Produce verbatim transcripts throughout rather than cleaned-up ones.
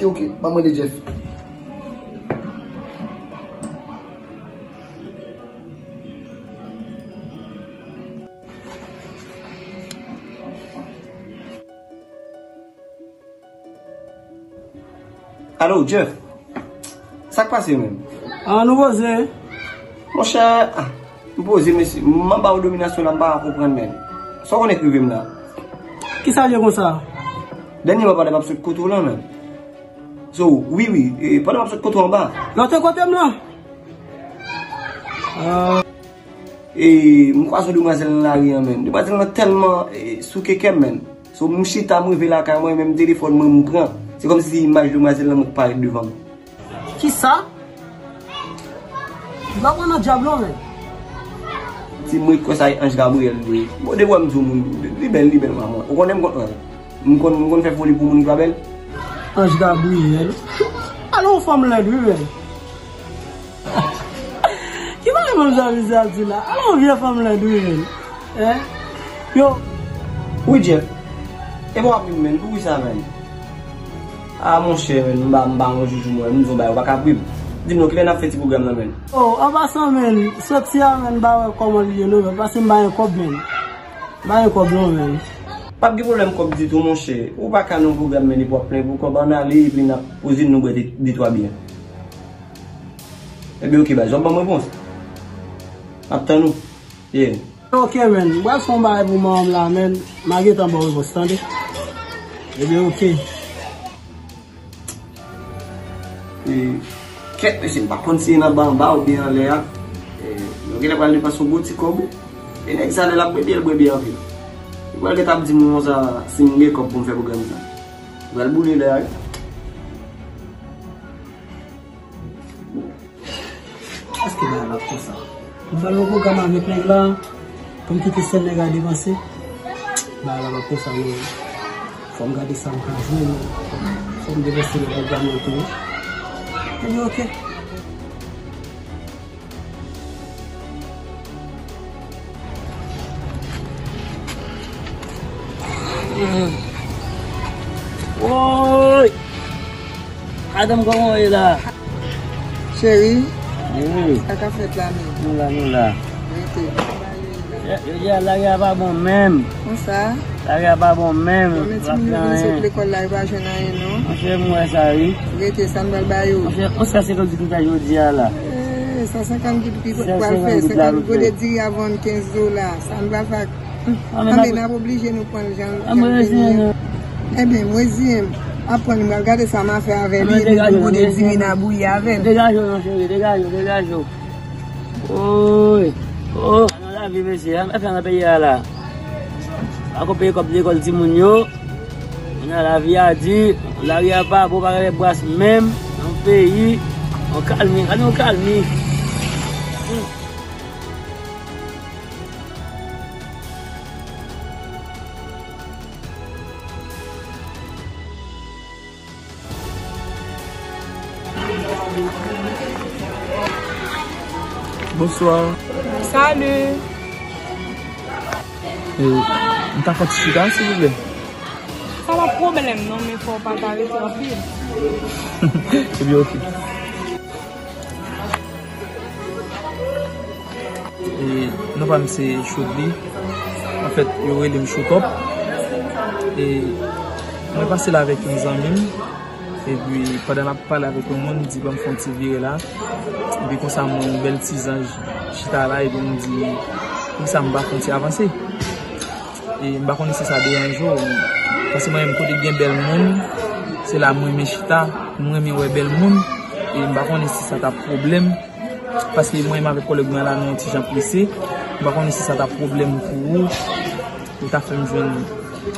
Ok, ban m rele Jeff. Alo, Jeff. Sa k pase menm? Ah, nou poze. Monchè, ah, m poze, mesye. M anba yon dominasyon la, m pa ka konprann, menm. Sa w konnen k rive m la? Kisa l ye konsa? Dènyèman, pandan m ap sot kote w lan, menm. So, wi, wi, e, pandan m ap sot kote w anba. Lòt kote m lan? Ah. E, m kwaze yon demwazèl nan lari an, menm. Demwazèl lan tèlman, e, souke kè m, menm. So, m chita, m rive lakay mwen, menm telefòn mwen, m pran. Se kòmsi se imaj demwazèl lan mwen k parèt devan m. Kisa? M pa kwè nan dyab non, menm. Si mwen kwè sa e Ange Gabriel li ye. Bon, depi w wè m di w moun, li bèl, li bèl, manman. Ou konnen m konn, m konn, m konn fè foli pou moun ki pa bèl. Ange Gabriel. Alò, yon fanm lèd, wi, menm. Ki bagay manzè a di la? Alò, yon vye fanm lèd, wi, menm. Hein? Yo. Wi, Jeff. E bon, ap vin, menm. Poukisa, menm? Ah, monchè, menm, m pa, m pa yon joujou, mwen, m di w bagay, ou pa ka pri m. Di m non, kilè n ap fè ti pwogram nan, menm? Oh, an pasan, menm, soti a, menm, m pa wè kòman li ye, non, menm, paske m pa gen kòb, menm. M pa gen kòb, non, menm. P ap gen pwoblèm kòb ditou, monchè. Ou pa ka nan yon pwogram, menm, epi w ap plenyen pou kòb, ann ale, epi n ap poze n nou bwè de, de twa byè. Ebyen, oke, baz, w ap ban m repons? M ap tann ou. Yeah. Ok, menm. M pral fè yon bagay pou manman m la, menm. M a gentan ba w repons, tande? Ebyen, oke. E, kèt, mesye, m pa konn si e nan ba anba oubyen anlè a. E, nou genlè pral depanse yon gwo ti kòb, wi. E nèg sa, lè l ap bwè byè, l bwè byè anpil. Li pral gentan ap di m konsa, si m gen kòb pou m fè pwogram sa. Li pral boule lè a, wi. Èske bagay la konsa? M pral nan pwogram avèk nèg la, pou m kite sèl nèg la depanse. Bagay la konsa, non. Fò m gade sa m ka jwenn. Fò m depanse nan pwogram nan tou. Ebyen, oke. Woy! Madanm, kòman w ye la? Cheri, wi, sa k ap fèt la menm? Nou la, nou la. Rete. Jodi a, lari a pa bon menm. Konsa? Lari a pa bon menm. Bon, men timoun yo vin sot lekòl la, yo pa jwenn anyen, non. Monchè, m wè sa, wi. Rete, sa n pral ba yo? Monchè, yon san senkant goud m fè jodi a la. Eh, san senkant goud ki pral fè senkant goud de diri a vann kenz dola. Sa n pral fè ak, anben, n ap oblije nou pran l jan, jan l vini an. Ebyen, m reziyen m. M ap pran li, m pral gade sa m a fè avè li, epi m gode diri n a bouyi avè l. Degaje w non, cheri, degaje w, degaje w. Woy! Oh! Nan lavi, mesye, a fè nan peyi a la. Pako peye kòb lekòl timoun yo. Kounye a lavi a di, lari a pa bon, pa gen bras menm. Nan peyi, yon kalmi, gade yon kalmi. Hmm. Bonswa. Salut. E, m ka fè ti chita, silvouplè? Sa pa pwoblèm non, men fò w pa ta rete anpil. Ebyen, oke. E, non pa m se Choudly. Anfèt, yo rele m Choutop. E, mwen pase la avèk yon zanmi m. Epi, pandan n ap pale avèk yon moun, m di, "Ban m fè yon ti vire la." Epi konsa, m wè yon bèl ti zanj chita la, epi m di, "Poukisa m pa fè yon ti avanse?" E m pa konnen si sa deranje w, paske mwen menm kote gen bèl moun, se la mwen renmen chita, mwen renmen wè bèl moun, e m pa konnen si sa t ap pwoblèm, paske mwen menm avèk kòlèg mwen la, nou yon ti jan prese, m pa konnen si sa t ap pwoblèm pou ou, ou ta fè m jwenn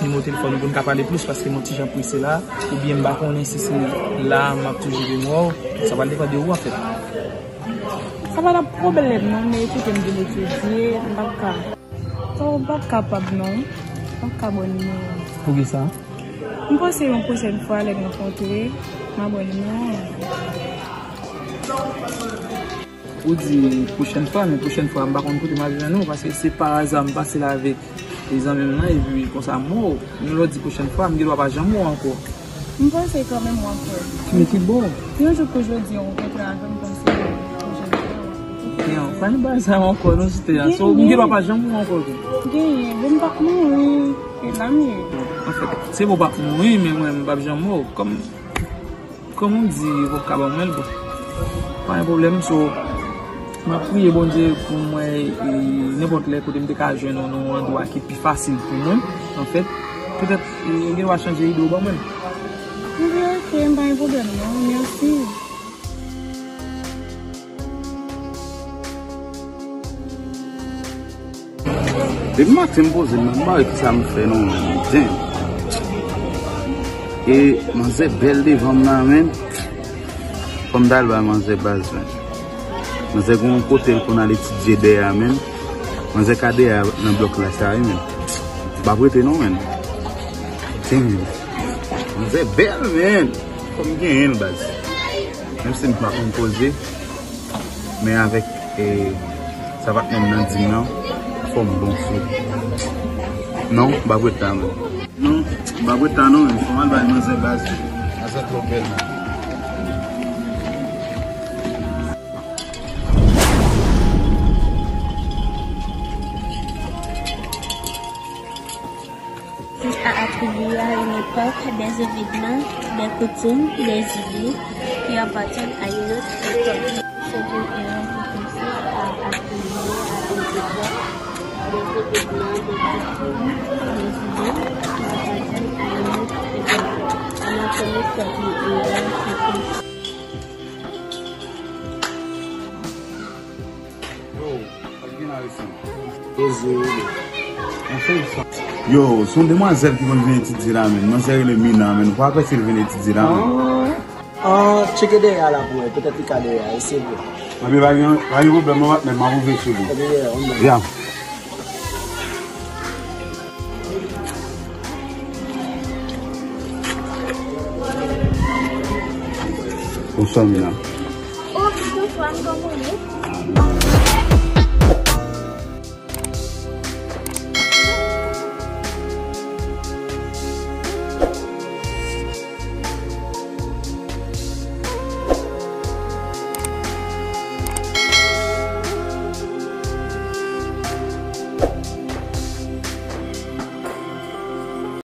nimewo telefòn ou pou n ka pale plis, paske m yon ti jan prese la, oubyen m pa konnen si se la m ap toujou vin wè w, sa pral depann de ou, anfèt. Sa pa t ap pwoblèm non, men kote m vin etidye, m p ap ka. Oh, m p ap kapab non. M p ap ka ba w nimewo an. Poukisa? M panse yon pwochèn fwa lè n rankontre, m a ba w nimewo an. Ou di pwochèn fwa, men pwochèn fwa m pa konn kote m ap jwenn ou, paske se pa aza m pase la avèk zanmi m nan, epi konsa m wè w. Men lè w di pwochèn fwa, m gen dwa pa janm wè w ankò. M panse kanmenm w ap wè. Men ki bò? Yon jou kou jodi a, ou kontre avè m, panse kou jodi a, w ap kontre. Yon, pa gen bagay sa ankò, non, sou tè a. So, m gen dwa pa janm wè ankò tou. Genyen, bon, m p ap mouri, e la m ye. Anfèt, se bon, w p ap mouri, men mwen, m p ap janm wè w. Kòm, kòm ou di, ou p ap ka ban mwen l, bon. Pa gen pwoblèm, so, m ap priye Bondye pou mwen, e, nenpòt lè kote m te ka jwenn yon, yon andwa ki pi fasil pou mwen, anfèt, petèt, e, gen dwa chanje ide w ban mwen. Ok, ok, m pa gen pwoblèm, non, mèsi. Depi maten m poze m nan, m pa wè kisa m fè non, men, men, damn. E manzè bèl devan m nan, men. Fò m t al bay manzè baz, men. Manzè gen yon kote l konn al etidye dèyè a, men. Manzè ka dèyè a nan blòk la sa, wi, men. M p ap rete non, men. Damn. Manzè bèl, men. Fò m genyen l, baz. Menm si m pa konn koze. Men avèk, e, sa patnè m nan di m nan, fò m bon sou. Non, m p ap ret la, non. Non, m p ap ret la, non, men fò m al bay manzè baz. Manzè twò bèl, non. Sis a atribiye à une époque des événements, des coutumes, des idées qui appartiennent à une autre époque. C'est une erreur qui consiste à attribuer à une époque des événements, des coutumes, des idées qui appartiennent à une autre époque. On appelle ça une erreur qui consiste Yo, sa k gen la resan? Poze. Yo, se yon demwazèl ki konn vin etidye la, men. Manzè rele Mina, men. Ou pa kwè si l vin etidye la, men. Ah, ah, tcheke dèyè a la pou wè. Petèt li ka dèyè a. Eseye vre. Ebyen, pa gen, pa gen pwoblèm, non, patnè. M ap ouvri sou li. Ebyen, dèyè a, on. Ya. Bonswa, Mina.